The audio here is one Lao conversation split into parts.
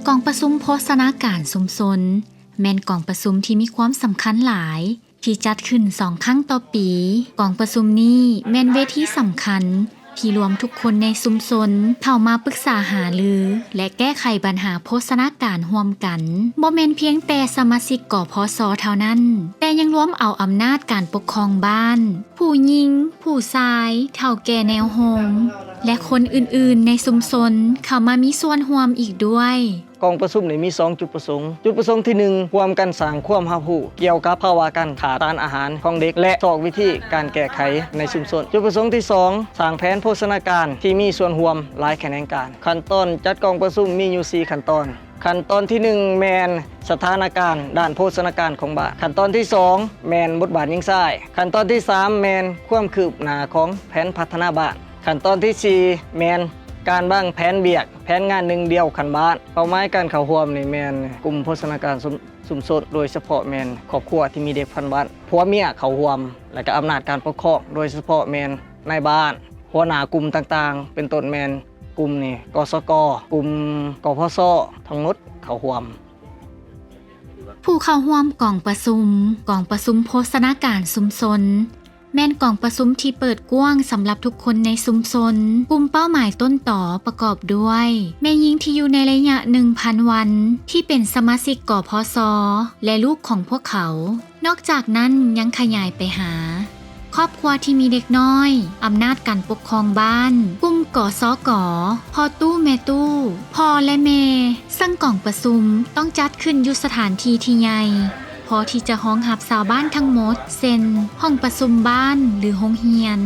ກອງປະຊຸມໂພຊະນາການຊຸມຊົນ ແມ່ນກອງປະຊຸມທີ່ມີຄວາມສຳຄັນຫຼາຍ ທີ່ຈັດຂຶ້ນສອງຄັ້ງຕໍ່ປີ. ກອງປະຊຸມນີ້ແມ່ນເວທີສຳຄັນ ທີ່ລວມທຸກຄົນໃນຊຸມຊົນເຂົ້າມາປຶກສາຫາລື ແລະ ແກ້ໄຂບັນຫາໂພຊະນາການຮ່ວມກັນ. ບໍ່ແມ່ນພຽງແຕ່ສະມາຊິກ ກພຊ ເທົ່ານັ້ນ, ແຕ່ຍັງລວມເອົາອຳນາດການປົກຄອງບ້ານ, ຜູ້ຍິງ, ຜູ້ຊາຍ, ເຖົ້າແກ່ແນວໂຮມ ແລະ ຄົນອື່ນໆໃນຊຸມຊົນເຂົ້າມາມີສ່ວນຮ່ວມອີກດ້ວຍ. ກອງປະຊຸມນີ້ມີສອງຈຸດປະສົງ. ຈຸດປະສົງທີໜຶ່ງ ຮ່ວມກັນສ້າງຄວາມຮັບຮູ້ກ່ຽວກັບພາວະການຂາດສານອາຫານຂອງເດັກ ແລະ ຊອກວິທີການແກ້ໄຂໃນຊຸມຊົນ. ຈຸດປະສົງທີສອງ ສ້າງແຜນໂພຊະນາການທີ່ມີສ່ວນຮ່ວມຫຼາຍຂະແໜງການ. ຂັ້ນຕອນຈັດກອງປະຊຸມມີຢູ່ສີ່ຂັ້ນຕອນ. ຂັ້ນຕອນທີໜຶ່ງ ແມ່ນສະຖານະການດ້ານໂພຊະນາການຂອງບ້ານ. ຂັ້ນຕອນທີສອງ ແມ່ນບົດບາດຍິງຊາຍ. ຂັ້ນຕອນທີສາມ ແມ່ນຄວາມຄືບໜ້າຂອງແຜນພັດທະນາບ້ານ. ຂັ້ນຕອນທີສີ່ ແມ່ນການວາງແຜນວຽກ ແຜນງານໜຶ່ງດຽວຂັ້ນບ້ານ. ເປົ້າໝາຍການເຂົ້າຮ່ວມນີ້ແມ່ນກຸ່ມໂພຊະນາການຊຸມ ຊຸມຊົນ, ໂດຍສະເພາະແມ່ນຄອບຄົວທີ່ມີເດັກພັນບາດ, ຜົວເມຍເຂົ້າຮ່ວມ, ແລະ ກະອຳນາດການປົກຄອງ, ໂດຍສະເພາະແມ່ນນາຍບ້ານ, ຫົວໜ້າກຸ່ມຕ່າງໆ ເປັນຕົ້ນແມ່ນກຸ່ມນີ້ ກສກ, ກຸ່ມ ກພຊ ທັງໝົດເຂົ້າຮ່ວມ. ຜູ້ເຂົ້າຮ່ວມກອງປະຊຸມ ກອງປະຊຸມໂພຊະນາການຊຸມຊົນ ແມ່ນກອງປະຊຸມທີ່ເປີດກວ້າງສຳລັບທຸກຄົນໃນຊຸມຊົນ. ກຸ່ມເປົ້າໝາຍຕົ້ນຕໍປະກອບດ້ວຍ ແມ່ຍິງທີ່ຢູ່ໃນໄລຍະໜຶ່ງພັນວັນ ທີ່ເປັນສະມາຊິກ ກພຊ ແລະ ລູກຂອງພວກເຂົາ. ນອກຈາກນັ້ນຍັງຂະຫຍາຍໄປຫາ ຄອບຄົວທີ່ມີເດັກນ້ອຍ, ອຳນາດການປົກຄອງບ້ານ, ກຸ່ມ ກສກ, ພໍ່ຕູ້ແມ່ຕູ້, ພໍ່ ແລະ ແມ່, ເຊິ່ງກອງປະຊຸມຕ້ອງຈັດຂຶ້ນຢູ່ສະຖານທີ່ທີ່ໃຫຍ່ ພໍທີ່ຈະຮອງຮັບຊາວບ້ານທັງໝົດ ເຊັ່ນ ຫ້ອງປະຊຸມບ້ານ ຫຼື ໂຮງຮຽນ.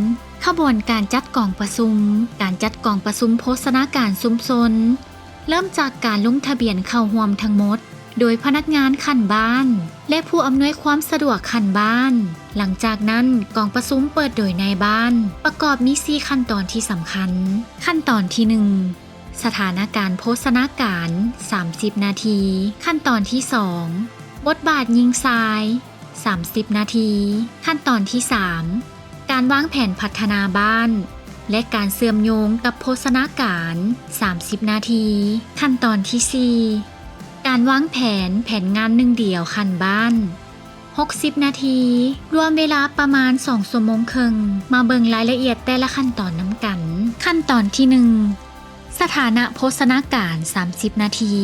ຂະບວນການຈັດກອງປະຊຸມ. ການຈັດກອງປະຊຸມໂພຊະນາການຊຸມຊົນ ເລີ່ມຈາກການລົງທະບຽນເຂົ້າຮ່ວມທັງໝົດ ໂດຍພະນັກງານຂັ້ນບ້ານ ແລະ ຜູ້ອຳນວຍຄວາມສະດວກຂັ້ນບ້ານ. ຫຼັງຈາກນັ້ນ ກອງປະຊຸມເປີດໂດຍນາຍບ້ານ ປະກອບມີສີ່ຂັ້ນຕອນທີ່ສຳຄັນ. ຂັ້ນຕອນທີໜຶ່ງ ສະຖານະການໂພຊະນາການ ສາມສິບນາທີ. ຂັ້ນຕອນທີສອງ ບົດບາດຍິງຊາຍ ສາມສິບນາທີ. ຂັ້ນຕອນທີສາມ ການວາງແຜນພັດທະນາບ້ານ ແລະ ການເຊື່ອມໂຍງກັບໂພຊະນາການ ສາມສິບນາທີ. ຂັ້ນຕອນທີສີ່ ການວາງແຜນແຜນງານໜຶ່ງດຽວຂັ້ນບ້ານ ຫົກສິບນາທີ, ລວມເວລາປະມານສອງຊົ່ວໂມງເຄິ່ງ. ມາເບິ່ງລາຍລະອຽດແຕ່ລະຂັ້ນຕອນນຳກັນ. ຂັ້ນຕອນທີໜຶ່ງ ສະຖານະໂພຊະນາການ ສາມສິບນາທີ.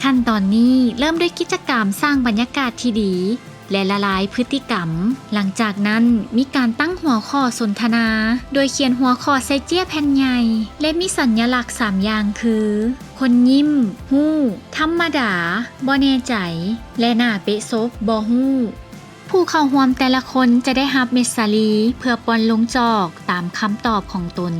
ຂັ້ນຕອນນີ້ເລີ່ມດ້ວຍກິດຈະກຳສ້າງບັນຍາກາດທີ່ດີ ແລະ ລະລາຍພຶດຕິກຳ. ຫຼັງຈາກນັ້ນມີການຕັ້ງຫົວຂໍ້ສົນທະນາ ໂດຍຂຽນຫົວຂໍ້ໃສ່ເຈ້ຍແຜ່ນໃຫຍ່ ແລະ ມີສັນຍະລັກສາມຢ່າງຄື ຄົນຍິ້ມ, ຮູ້, ທຳມະດາ, ບໍ່ແນ່ໃຈ ແລະ ໜ້າເປະສົບ, ບໍ່ຮູ້. ຜູ້ເຂົ້າຮ່ວມແຕ່ລະຄົນຈະໄດ້ຮັບເມັດສາລີເພື່ອປ່ອນລົງຈອກຕາມຄຳຕອບຂອງຕົນ.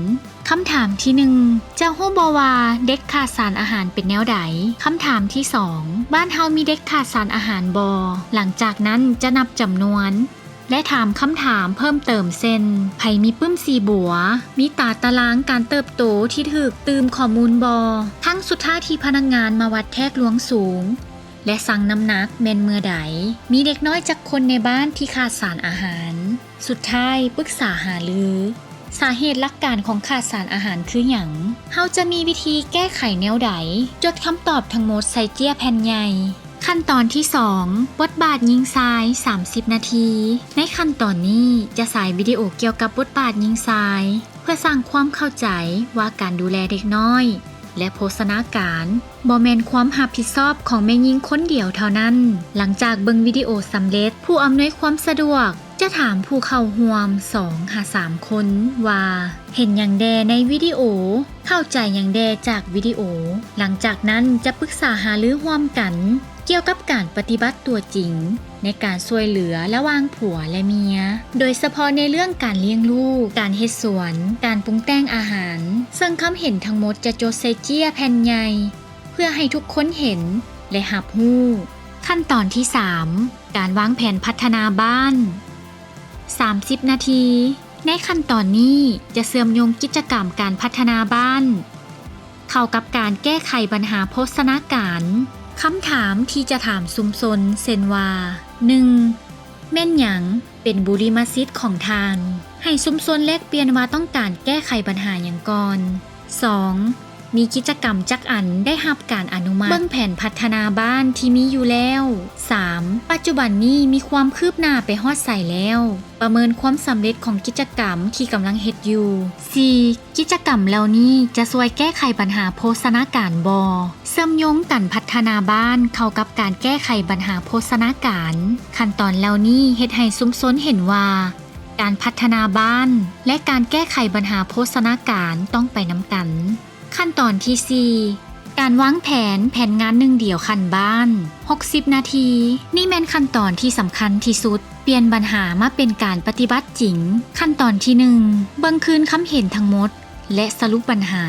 ຄຳຖາມທີໜຶ່ງ ເຈົ້າຮູ້ບໍ່ວ່າເດັກຂາດສານອາຫານເປັນແນວໃດ? ຄຳຖາມທີສອງ ບ້ານເຮົາມີເດັກຂາດສານອາຫານບໍ່? ຫຼັງຈາກນັ້ນຈະນັບຈຳນວນ ແລະ ຖາມຄຳຖາມເພີ່ມເຕີມ ເຊັ່ນ ໃຜມີປຶ້ມສີບົວ? ມີຕາຕະລາງການເຕີບໂຕທີ່ຖືກຕື່ມຂໍ້ມູນບໍ່? ຄັ້ງສຸດທ້າຍທີ່ພະນັກງານມາວັດແທກລວງສູງ ແລະ ຊັ່ງນ້ຳໜັກແມ່ນເມື່ອໃດ? ມີເດັກນ້ອຍຈັກຄົນໃນບ້ານທີ່ຂາດສານອາຫານ? ສຸດທ້າຍປຶກສາຫາລື ສາເຫດຫຼັກການຂອງຂາດສານອາຫານຄືຫຍັງ? ເຮົາຈະມີວິທີແກ້ໄຂແນວໃດ? ຈົດຄຳຕອບທັງໝົດໃສ່ເຈ້ຍແຜ່ນໃຫຍ່. ຂັ້ນຕອນທີສອງ ບົດບາດຍິງຊາຍ ສາມສິບນາທີ. ໃນຂັ້ນຕອນນີ້ຈະສາຍວິດີໂອກ່ຽວກັບບົດບາດຍິງຊາຍ ເພື່ອສ້າງຄວາມເຂົ້າໃຈວ່າການດູແລເດັກນ້ອຍ ແລະ ໂພຊະນາການ ບໍ່ແມ່ນຄວາມຮັບຜິດຊອບຂອງແມ່ຍິງຄົນດຽວເທົ່ານັ້ນ. ຫຼັງຈາກເບິ່ງວິດີໂອສຳເລັດ, ຜູ້ອຳນວຍຄວາມສະດວກຈະຖາມຜູ້ເຂົ້າຮ່ວມສອງຫາສາມຄົນວ່າ ເຫັນຫຍັງແດ່ໃນວິດີໂອ? ເຂົ້າໃຈຫຍັງແດ່ຈາກວິດີໂອ? ຫຼັງຈາກນັ້ນຈະປຶກສາຫາລືຮ່ວມກັນ ກ່ຽວກັບການປະຕິບັດຕົວຈິງໃນການຊ່ວຍເຫຼືອລະຫວ່າງຜົວ ແລະ ເມຍ, ໂດຍສະເພາະໃນເລື່ອງການລ້ຽງລູກ, ການເຮັດສວນ, ການປຸງແຕ່ງອາຫານ, ເຊິ່ງຄຳເຫັນທັງໝົດຈະຈົດໃສ່ເຈ້ຍແຜ່ນໃຫຍ່ ເພື່ອໃຫ້ທຸກຄົນເຫັນ ແລະ ຮັບຮູ້. ຂັ້ນຕອນທີສາມ ການວາງແຜນພັດທະນາບ້ານ ສາມສິບນາທີ. ໃນຂັ້ນຕອນນີ້ຈະເຊື່ອມໂຍງກິດຈະກຳການພັດທະນາບ້ານ ເຂົ້າກັບການແກ້ໄຂບັນຫາໂພຊະນາການ. ຄຳຖາມທີ່ຈະຖາມຊຸມຊົນ ເຊັ່ນວ່າ ໜຶ່ງ ແມ່ນຫຍັງເປັນບຸລິມະສິດຂອງທ່ານ? ໃຫ້ຊຸມຊົນແລກປ່ຽນວ່າຕ້ອງການແກ້ໄຂບັນຫາຫຍັງກ່ອນ. ສອງ ມີກິດຈະກຳຈັກອັນໄດ້ຮັບການອະນຸມັດ? ເບິ່ງແຜນພັດທະນາບ້ານທີ່ມີຢູ່ແລ້ວ. ສາມ ປັດຈຸບັນນີ້ມີຄວາມຄືບໜ້າໄປຮອດໃສແລ້ວ? ປະເມີນຄວາມສຳເລັດຂອງກິດຈະກຳທີ່ກຳລັງເຮັດຢູ່. ສີ່ ກິດຈະກຳເຫຼົ່ານີ້ຈະຊ່ວຍແກ້ໄຂບັນຫາໂພຊະນາການບໍ່? ເຊື່ອມໂຍງການພັດທະນາບ້ານເຂົ້າກັບການແກ້ໄຂບັນຫາໂພຊະນາການ. ຂັ້ນຕອນເຫຼົ່ານີ້ເຮັດໃຫ້ຊຸມຊົນເຫັນວ່າ ການພັດທະນາບ້ານ ແລະ ການແກ້ໄຂບັນຫາໂພຊະນາການຕ້ອງໄປນຳກັນ. ຂັ້ນຕອນທີສີ່ ການວາງແຜນແຜນງານໜຶ່ງດຽວຂັ້ນບ້ານ ຫົກສິບນາທີ. ນີ້ແມ່ນຂັ້ນຕອນທີ່ສຳຄັນທີ່ສຸດ. ປ່ຽນບັນຫາມາເປັນການປະຕິບັດຈິງ. ຂັ້ນຕອນທີໜຶ່ງ ເບິ່ງຄືນຄຳເຫັນທັງໝົດ ແລະ ສະຫຼຸບບັນຫາ.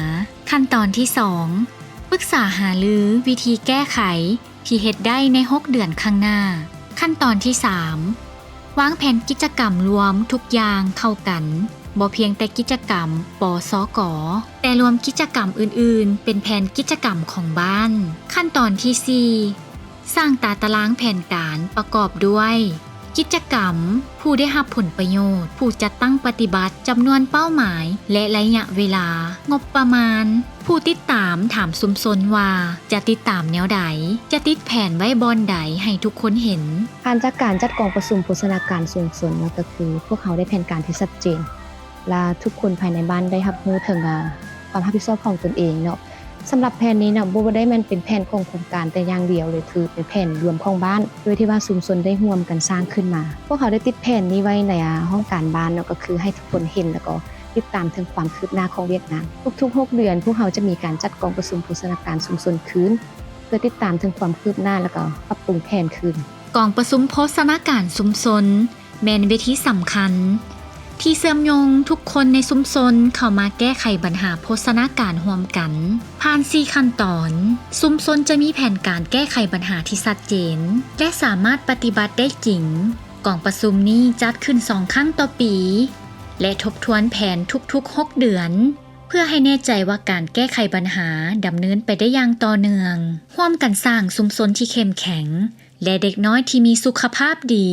ຂັ້ນຕອນທີສອງ ປຶກສາຫາລືວິທີແກ້ໄຂທີ່ເຮັດໄດ້ໃນຫົກເດືອນຂ້າງໜ້າ. ຂັ້ນຕອນທີສາມ ວາງແຜນກິດຈະກຳລວມທຸກຢ່າງເຂົ້າກັນ, ບໍ່ພຽງແຕ່ກິດຈະກຳ ປສກ, ແຕ່ລວມກິດຈະກຳອື່ນໆ ເປັນແຜນກິດຈະກຳຂອງບ້ານ. ຂັ້ນຕອນທີສີ່ ສ້າງຕາຕະລາງແຜນການປະກອບດ້ວຍ ກິດຈະກຳ, ຜູ້ໄດ້ຮັບຜົນປະໂຫຍດ, ຜູ້ຈັດຕັ້ງປະຕິບັດ, ຈຳນວນເປົ້າໝາຍ ແລະ ໄລຍະເວລາ, ງົບປະມານ, ຜູ້ຕິດຕາມຖາມຊຸມຊົນວ່າຈະຕິດຕາມແນວໃດ, ຈະຕິດແຜນໄວ້ບ່ອນໃດໃຫ້ທຸກຄົນເຫັນ. ຜ່ານຈາກການຈັດກອງປະຊຸມໂພຊະນາການຊຸມຊົນເນາະ ກໍຄືພວກເຮົາໄດ້ແຜນການທີ່ຊັດເຈນ ແລະ ທຸກຄົນພາຍໃນບ້ານໄດ້ຮັບຮູ້ເຖິງ ອາ ຄວາມຮັບຜິດຊອບຂອງຕົນເອງເນາະ. ສຳລັບແຜນນີ້ນະ ບໍ່ ບໍ່ໄດ້ແມ່ນເປັນແຜນຂອງໂຄງການແຕ່ຢ່າງດຽວເລີຍ ຄືເປັນແຜນລວມຂອງບ້ານ ໂດຍທີ່ວ່າຊຸມຊົນໄດ້ຮ່ວມກັນສ້າງຂຶ້ນມາ. ພວກເຮົາໄດ້ຕິດແຜນນີ້ໄວ້ໃນ ອາ ຫ້ອງການບ້ານເນາະ ກໍຄືໃຫ້ທຸກຄົນເຫັນ ແລ້ວກໍຕິດຕາມເຖິງຄວາມຄືບໜ້າຂອງວຽກງານ. ທຸກໆຫົກເດືອນ ພວກເຮົາຈະມີການຈັດກອງປະຊຸມໂພຊະນາການຊຸມຊົນຄືນ ເພື່ອຕິດຕາມເຖິງຄວາມຄືບໜ້າ ແລ້ວກໍປັບປຸງແຜນຄືນ. ກອງປະຊຸມໂພຊະນາການຊຸມຊົນ ແມ່ນເວທີສຳຄັນ ທີ່ເຊື່ອມໂຍງທຸກຄົນໃນຊຸມຊົນເຂົ້າມາແກ້ໄຂບັນຫາໂພຊະນາການຮ່ວມກັນ. ຜ່ານສີ່ຂັ້ນຕອນ, ຊຸມຊົນຈະມີແຜນການແກ້ໄຂບັນຫາທີ່ຊັດເຈນ ແລະ ສາມາດປະຕິບັດໄດ້ຈິງ. ກອງປະຊຸມນີ້ຈັດຂຶ້ນສອງຄັ້ງຕໍ່ປີ ແລະ ທົບທວນແຜນທຸກໆຫົກເດືອນ ເພື່ອໃຫ້ແນ່ໃຈວ່າການແກ້ໄຂບັນຫາດຳເນີນໄປໄດ້ຢ່າງຕໍ່ເນື່ອງ. ຮ່ວມກັນສ້າງຊຸມຊົນທີ່ເຂັ້ມແຂງ ແລະ ເດັກນ້ອຍທີ່ມີສຸຂະພາບດີ.